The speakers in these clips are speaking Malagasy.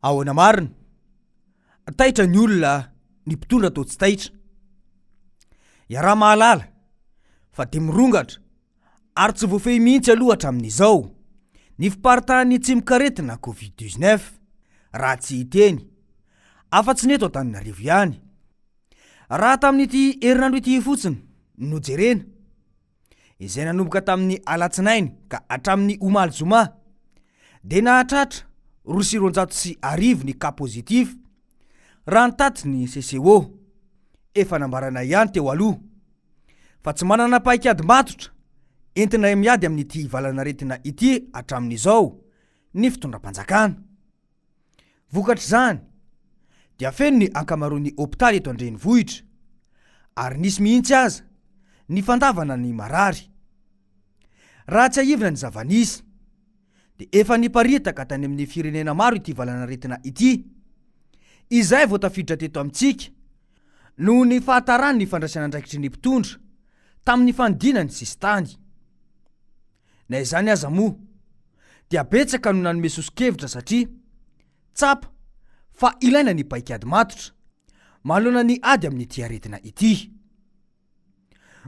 Ahoana marina? Taitra ny olona, ny mpitondra toa tsy taitra. Iaraha-mahalala fa dia mirongatra ary tsy voafehy mihitsy aloha hatramin'izao ny fiparitahan'ny tsimokaretina Covid 19, raha tsy hiteny afa-tsy ny eto Antananarivo ihany. Raha tamin'ity herinandro ity fotsiny no jerena, izay nanomboka tamin'ny alatsinainy ka hatramin'ny omaly zoma, dia nahatratra 12 200 ny cas positif, raha ny tatitry ny CCO. Efa nambaranay ihany teo aloha fa tsy manana paikady matotra entina miady amin'ity valanaretina ity hatramin'izao ny fitondram-panjakana. Vokatr'izany dia feno ny ankamaroan'ny hopitaly eto an-drenivohitra ary nisy mihitsy aza ny fandavana ny marary. Raha tsiahivina ny zava-nisy dia efa niparitaka tany amin'ny firenena maro ity valanaretina ity, izay vao tafiditra teto amintsika noho ny fahataran'ny fandraisan'andraikitry ny mpitondra tamin'ny fanidiana ny sisintany. Na izany aza moa dia betsaka no nanome soso-kevitra satria tsapa fa ilaina ny paikady matotra manoloana ny ady amin'ity aretina ity.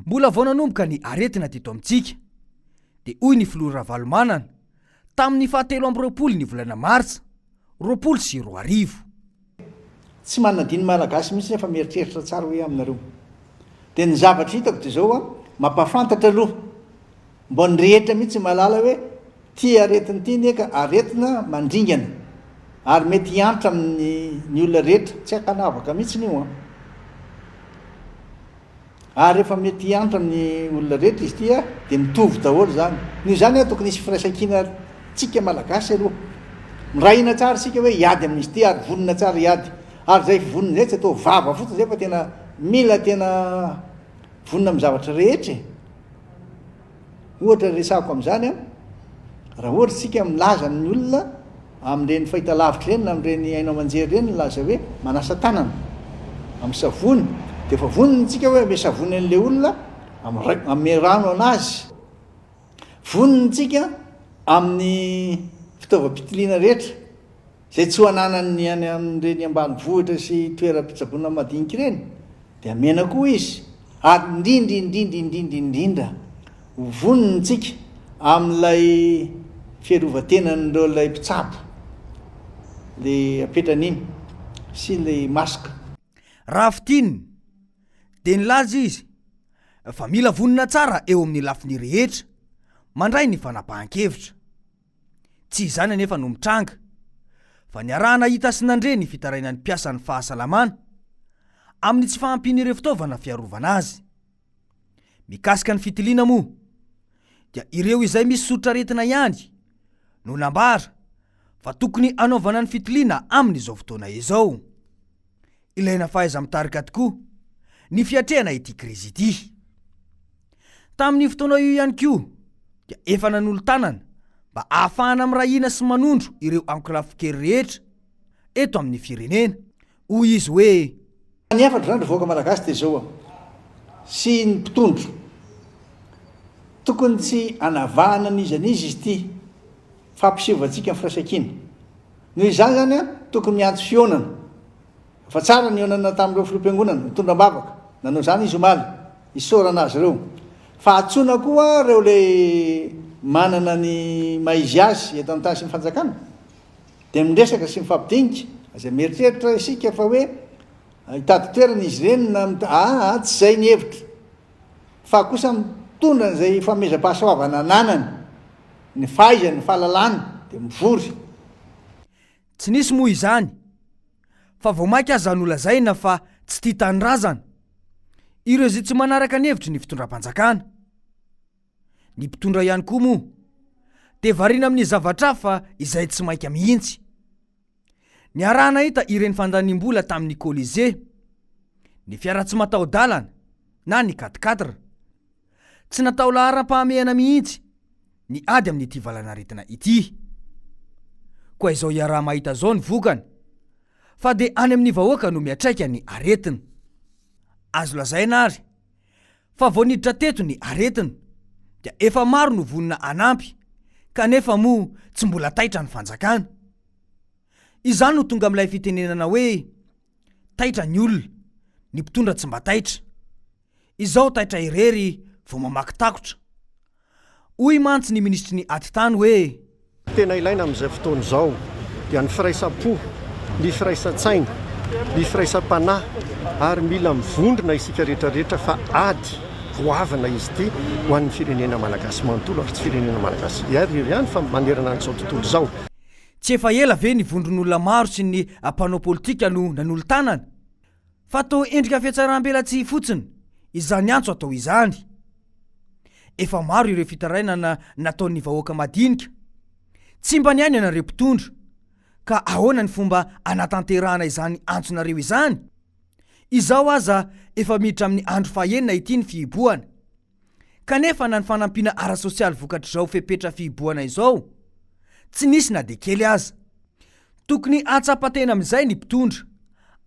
Mbola vao nanomboka ny aretina teto amintsika dia hoy ny filoha Ravalomanana tamin'ny fahatelo amby 20 ny volana martsa 2020. Tsy manadino Malagasy mihitsy nefa mieritreritra tsara hoe aminareo. Dia ny zavatra hitako dia izao an, mampahafantatra aloha Mba ny rehetra mihitsy mahalala hoe ty aretina ty anie ka aretina mandringana ary mety hiantra amin'ny ny olona rehetra, tsy ankanavaka mihitsiny io an! Ary rehefa mety hiantra amin'ny olona rehetra izy ity an, dia mitovy daholo izany. Noho izany an, tokony hisy firaisankina tsika Malagasy aloha. Miray hina tsara isika hoe hiady amin'izy ity ary vonona tsara hiady. Ary izay vonona izay tsy atao vava fotsiny izay fa tena mila tena Vonona amin'ny zavatra rehetra e! Ohatra resahako amin'izany an, raha ohatra isika milaza amin'ny olona amin'ireny fahitalavitra ireny na amin'ireny haino aman-jery ireny milaza hoe manasa tanana amin'ny savony dia efa vonona isika hoe ame savony an'ilay olona, ame rano an'azy. Vonona isika amin'ny fitaovam-pitiliana rehetra izay tsy ho ananan'ny any amin'ireny ambanivohitra sy toeram-pitsaboana madinika ireny dia amena koa izy ary indrindra indrindra indrindra indrindra ho vonona isika amin'ilay fiarovan-tenan'ireo ilay mpitsabo ilay apetrany iny sy ilay masque. Raha fintinina dia nilaza izy fa mila vonona tsara eo amin'ny lafiny rehetra mandray ny fanapahan-kevitra. Tsy izany anefa no mitranga, fa niaraha-nahita sy nandre ny fitarainan'ny mpiasan'ny fahasalamana amin'ny tsy fahampian'ireo fitaovana fiarovana azy. Mikasika ny fitiliana moa, dia ireo izay misy soritr'aretina ihany no nambara fa tokony hanaovana ny fitiliana amin'izao fotoana izao. Ilaina fahaiza-mitarika tokoa ny fiatrehana ity krizy ity. Tamin'io fotoana io ihany koa dia efa nanolo-tanana mba ahafahana miray hina sy manondro ireo ankolafin-kery rehetra eto amin'ny firenena. Hoy izy hoe. Ny hafatra izany ry vahoaka malagasy dia izao sy ny mpitondra, tokony tsy hanavahana n'iza n'iza izy ity fa hampisehovantsika ny firaisankina. Noho izany izany tokony miantso fihaonana. Efa tsara ny nihaonana tamin'ireo filoham-piangonana, nitondra am-bavaka. Nanao izany izy omaly. Isaorana azy ireo. Fa antsoina koa ireo ilay manana ny maha izy azy eto an-tany sy ny fanjakana. Dia miresaka sy mifampidinika. Aza mieritreritra isika fa hoe hitady toerana izy ireny na aa tsy izay ny hevitra. Fa kosa mitondra an'izay fanomezam-pahasoavana ananany, ny fahaizany, ny fahalalany, dia mivory. Tsy nisy moa izany fa vao mainka aza nolazaina fa tsy tia tanindrazana ireo izay tsy manaraka ny hevitry ny fitondram-panjakana. Ny mpitondra ihany koa moa dia variana amin'ny zavatra hafa izay tsy maika mihitsy. Niaraha-nahita ireny fandaniam-bola tamin'ny Colisée, ny fiara tsy mataho-dalana na ny quatre-quatre. Tsy natao laharam-pahamehana mihitsy ny ady amin'ity valanaretina ity. Koa izao iaraha-mahita izao ny vokany, fa dia any amin'ny vahoaka no miantraika ny aretina. Azo lazaina ary fa vao niditra teto ny aretina dia efa maro no vonona hanampy kanefa moa tsy mbola taitra ny fanjakana. Izany no tonga amin'ilay fitenenana hoe taitra ny olona, ny mpitondra tsy mba taitra. Izao taitra irery vao mamaky takotra. Hoy mantsy ny minisitry ny atitany hoe. Tena ilaina amin'izao fotoana izao dia ny firaisam-po, ny firaisan-tsaina, ny firaisam-panahy ary mila mivondrona isika rehetra rehetra fa ady goavana izy ity ho an'ny firenena malagasy manontolo ary tsy firenena malagasy irery ihany fa manerana an'izao tontolo izao. Tsy efa ela ve ny vondron'olona maro sy ny mpanao politika no nanolo-tanana? Fa toa endrika fihatsaram-belatsihy fotsiny izany antso atao izany. Efa maro ireo fitarainana nataon'ny vahoaka madinika. Tsy mba nihaino ianareo mpitondra, ka ahoana ny fomba anatanterahana izany antsonareo izany? Izao aza efa miditra amin'ny andro fahenina ity ny fihibohana. Kanefa na ny fanampiana ara-sosialy vokatr'izao fepetra fihibohana izao, tsy nisy na dia kely aza. Tokony hahatsapa tena amin'izay ny mpitondra,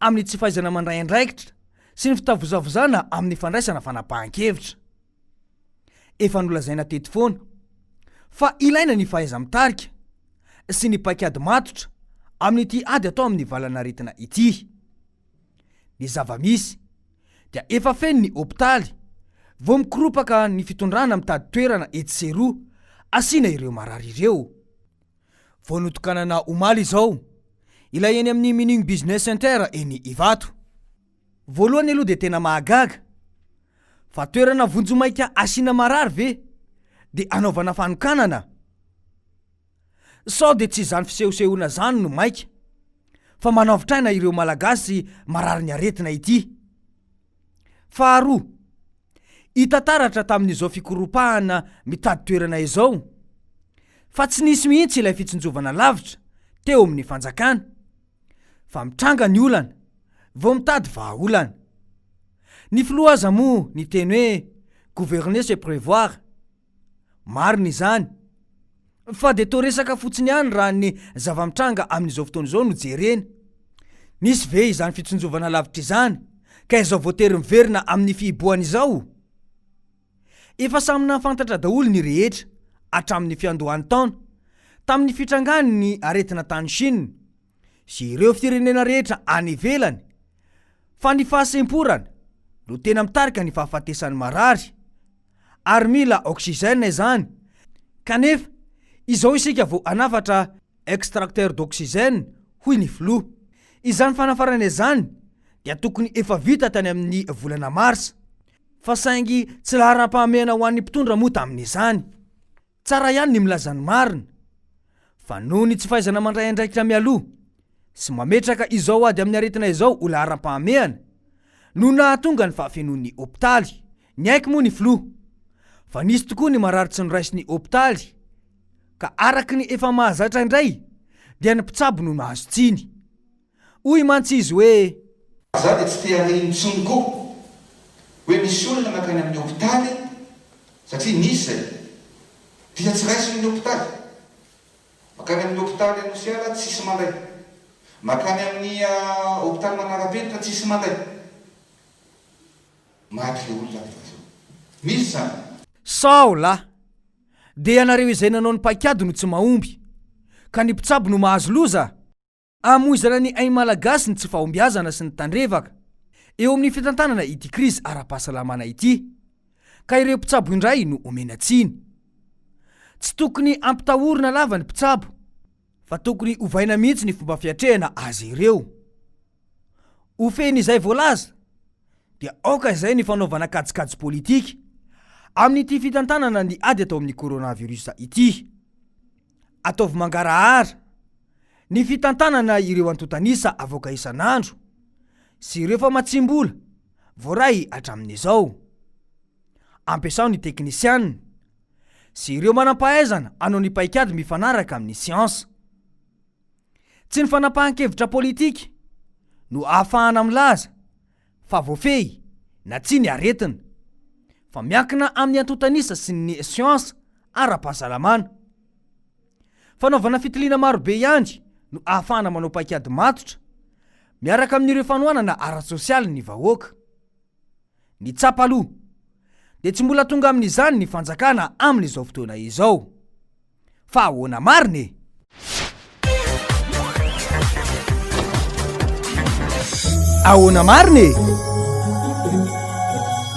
amin'ny tsy fahaizana mandray andraikitra sy ny fitavozavozana amin'ny fandraisana fanapahan-kevitra. Efa nolazaina teto foana fa ilaina ny fahaiza-mitarika sy ny paikady matotra amin'ity ady atao amin'ny valanaretina ity. Ny zava-misy dia efa feno ny hopitaly vao mikoropaka ny fitondrana mitady toerana etsy sy eroa asiana ireo marary ireo. Vao notokanana omaly izao ilay eny amin'ny Mining Business Center eny Ivato. Voalohany aloha dia tena mahagaga fa toerana vonjimaika asiana marary ve dia anaovana fanokanana? Sao dia tsy izany fisehosehoana izany no maika fa manavotra aina ireo Malagasy mararin'ny aretina ity. Faharoa, hita taratra tamin'izao fikoropahana mitady toerana izao fa tsy nisy mihitsy ilay fitsinjovana lavitra teo amin'ny fanjakana fa mitranga ny olana vao mitady vahaolana. Ny filoha aza moa niteny hoe gouverner c'est prévoir. Marina izany. Fa dia toa resaka fotsiny ihany raha ny zava-mitranga amin'izao fotoana izao no jerena. Nisy ve izany fitsinjovana lavitra izany ka izao voatery miverina amin'ny fihibohana izao? Efa samy nahafantatra daholo ny rehetra hatramin'ny fiandohan'ny taona, tamin'ny fitrangan'ny aretina tany Chine sy ireo firenena rehetra any ivelany, fa ny fahasemporana no tena mitarika ny fahafatesan'ny marary. ary mila oxygène izany kanefa izao isika vao hanafatra extracteur d'oxygène hoy ny filoha. Izany fanafarana izany dia tokony efa vita tany amin'ny volana marsa fa saingy tsy laharam-pahamehana ho an'ny mpitondra moa tamin'izany. Tsara ihany ny milaza ny marina fa noho ny tsy fahaizana mandray andraikitra mialoha sy mametraka izao ady amin'ny aretina izao ho laharam-pahamehana no nahatonga ny fahafenoan'ny hopitaly. Niaiky moa ny filoha fa nisy tokoa ny marary tsy noraisin'ny hopitaly ka araka ny efa mahazatra indray dia ny mpitsabo no nahazo tsiny. Hoy mantsy izy hoe. Za dia tsy te hare intsony koa hoe misy olona mankany amin'ny hopitaly satria nisy izay dia tsy raisiny ny hopitaly. Mankany amin'ny hopitaly Anosiala tsisy mandray. Mankany amin'ny hopitaly Manarapenitra tsisy mandray. Maty le olona rehefa avy eo. Misy izany. Sao lahy dia ianareo izay nanao ny paikady no tsy mahomby ka ny mpitsabo no mahazo loza? Amoizana ny ain'ny Malagasy ny tsy fahombiazana sy ny tandrevaka eo amin'ny fitantanana ity krizy ara-pahasalamana ity, ka ireo mpitsabo indray no omena tsiny. Tsy tokony ampitahorina lava ny mpitsabo, fa tokony ovaina mihitsy ny fomba fiatrehana azy ireo. Ho fehin'izay voalaza dia aoka izay ny fanaovana kajikajy politika amin'ity fitantanana ny ady atao amin'ny coronavirus ity. Ataovy mangarahara ny fitantanana ireo antontan'isa avoaka isan'andro sy ireo famatsiam-bola voaray hatramin'izao. Ampiasao ny teknisianina sy ireo manam-pahaizana hanao ny paikady mifanaraka amin'ny siansa. Tsy ny fanapahan-kevitra politika no ahafahana milaza fa voafehy na tsia ny aretina, fa miankina amin'ny antontan'isa sy ny siansa ara-pahasalamana. Fanaovana fitiliana marobe ihany no ahafahana manao paikady matotra miaraka amin'ireo fanohanana ara-tsosialy ny vahoaka. Ny tsapa aloha dia tsy mbola tonga amin'izany ny fanjakana amin'izao fotoana izao. Fa ahoana marina e? Ahoana marina e?